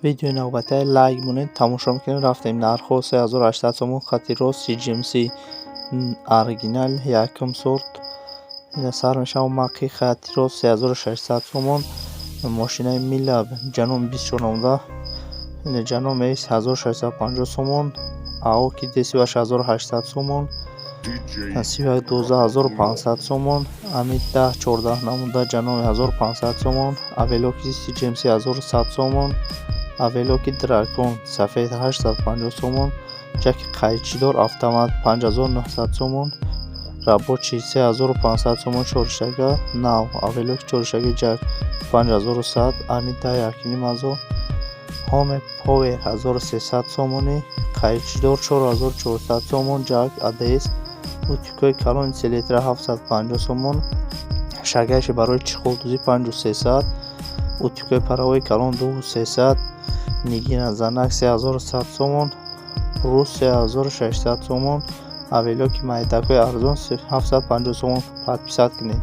Видеои навбатия лайк монед, тамошо мекунем. Рафтем, нархҳо: 3800 сомон хати рост CGMC оригинал, якум сорт сар мешавад. Мақи хати рост 3600 сомон. Мошинаи Мила Ҷаном 24 намуда, Ҷаном С 1650 сомон, Аоки Д38 1800 сомон, 31 12 500 сомон, Ами 10 14 намуда Ҷаноми 1500 сомон, Авелоки CGMC 1100 сомон, Авелоки Дракон сафед 850 сомон, Ҷаки қайчидор автомат 5900 сомон, рабочий 3500 сомон, чоршага нав, Авелоки чоршаги ҷак 5100, Ами 10 1,5 ҳазор, Ҳоме Повер 1300 сомонӣ, қайчидор 4400 сомон, ҷак АДС, утюгҳои калони селитра 750 сомон, шагаши барои чехолдӯзӣ 5300, утюгҳои паровой калон 2300, Нигина занак 3100 сомон, Брус 3600 сомон, Авелоки майдакҳои арзон 750 сомон. Подписать кунед.